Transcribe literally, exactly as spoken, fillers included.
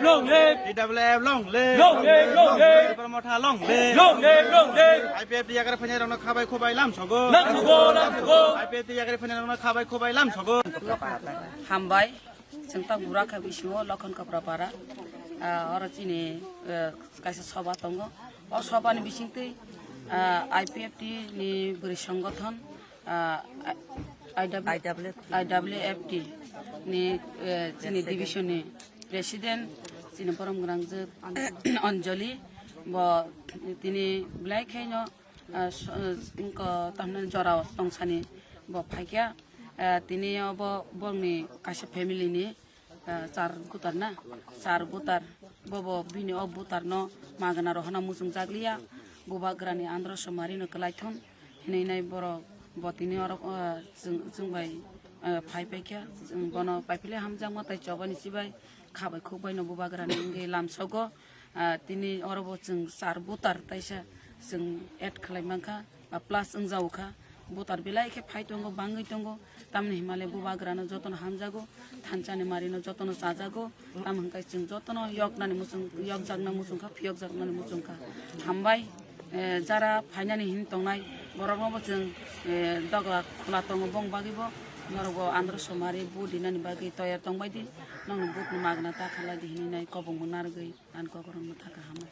Long live! T W F long live! Long live, long live! Tipra Motha long live! Long live, long live! I P F T yakarwi phainairokno khabai khubai lamsogo. Lamsogo, lamsogo! I P F T yakarwi phainairokno khabai khubai lamsogo. Hambai, chwng ta bura kha bisingo Lokhon Kaprapara. Ah, oro chini, eh, kaisa soba tongo. O sobani bisingtwi, ah, I P F T ni bwrwi songothon, ah, I W, I W F T. I W F T ni, eh, chini division ni president, chini borom gwnangjwk Anjali, bo tini belai khaino, ah, so-, wngkha tamni jora tongsani bo phaikha, ah, tini obo bongni kaisa family ni, ah, char butar na, char butar, bobo bini o butar no magana rohorna muchung jakliya, bubagrani andro somari no kwlaithun hinwi nai borok bo tini oro, ah, chwng, chwng bai, ah, phai paikha, chwng bono paipili hamjakma tai chobani chibai khabai khukbai no bubagrani wngwi lamsogo. Ah, tini oro bo chwng char butar taisa chwng add khlai mankha, ba plus wngjago kha. Butar belai khe phai tongo, bangwi tongo, tamni himale bubagrano jotono hamjago, thanchani marino jotono chajago, tamo hwnkhe chwng jotono yoknani muchung, yokjakna muchung kha, phiyokjaknani muchung kha. Hambai, eh, jara phainani hin tongnai borokno bo chwng, eh, doga khula tongo, bong bagwi bo norok bo andro somari vote dinani bagwi toyar tongbai di, nokni vote ni magna ta khalai di hinwi nai kobong bo narwgwi ani kokrokno thaka hambai.